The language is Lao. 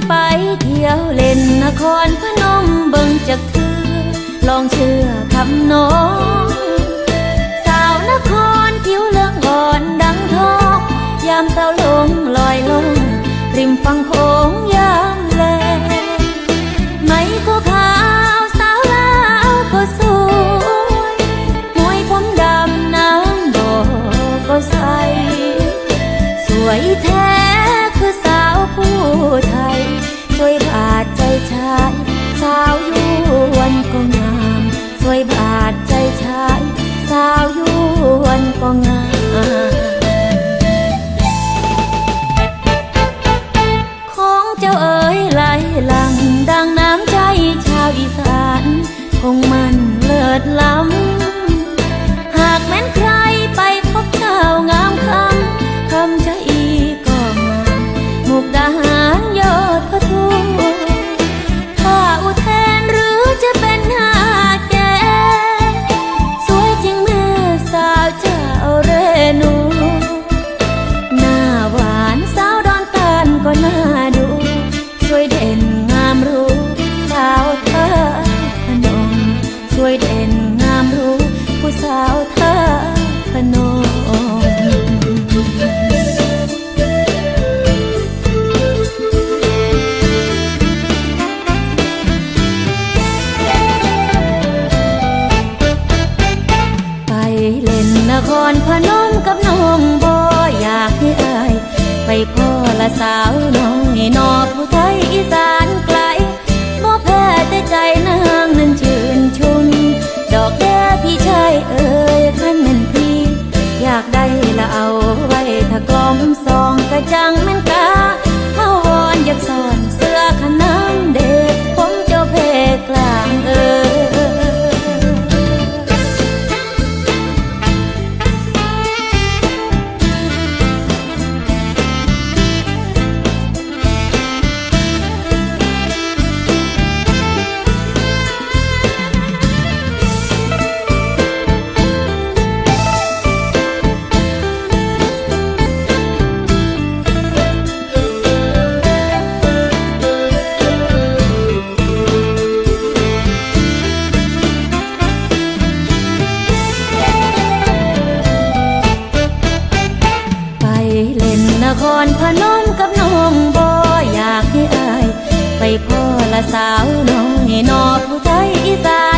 ໄປທ່ຽວເລ່ນນະຄອນພະນົມເບິ່ງຈັກເທື່ອ ລອງເຊື່ອຄຳນ້ອງ ສາວນະຄອນຜິວເຫຼືອງອ່ອນດັ່ງທອງ ຍາມສາວລົງລອຍລ່ອງ ລິມຝັ່ງໂຂງຍາມແລງ ໄໝກໍຂາວ ສາວລາວກໍສວຍ ມວຍຜົມດຳ ນ້ຳບໍ່ກໍໃສ ສວຍແທ້ຄືສາວຜູ້ໄທ ສວຍບາດໃຈຊາຍ ສາວຍວນກໍງາມ ສວຍບາດໃຈຊາຍ ສາວຍວນກໍງາມ ຂອງເຈົ້າເອີຍໄຫຼຫຼັ່ງ ດັ່ງນ້ຳໃຈຊາວອີສານ ຄົງມັນເລີດລ້ຳ ຫາກແມ່ນໃຄໄປພົບສາວງາມຄຳ ຄຳຈະອີກໍງາມ ມຸກດາຫານຍອດພະທຸ ຖ້າອຸເທນຫຼືຈະເປັນຫາດແກ່ ສວຍຈິງແມ່ສາວເຈົ້າເຣນູ ໜ້າຫວານສາວດອນຕານກໍໜ້າດູ ສວຍເດັ່ນງາມຮູ້ສາວທາດພະນົມ ສວຍເດັ່ນງາມຮູ້ຜູ້ສາວທາດພະນົມ ໄປເລ່ນນະຄອນພະນົມກັບນ້ອງ ບໍ່ຢາກໃຫ້ອ້າຍໄປພໍ້ລະສາວນ້ອຍ ນອກຜູ້ໄທອີສານໄກ ບໍ່ແພ້ແຕ່ໃຈນາງນັ້ນຊື່ນຊົມ ດອກເດີພີ່ຊາຍເອີຍ ຄັນແມ່ນພີ່ຢາກໄດ້ລະເອົາໄວ້ຖ້າກລ່ອມສອງ ກະຈັ່ງແມ່ນກາມາວອນຢາກສອນ ເສື້ອຂະໜາມເດ ຜົມເຈົ້າເພກລາງເອີຍ. ໄປເລ່ນນະຄອນພະນົມກັບນ້ອງ ບໍ່ຢາກໃຫ້ອ້າຍໄປພໍ້ລະສາວນ້ອຍ ນອກຜູ້ໄທອີສານ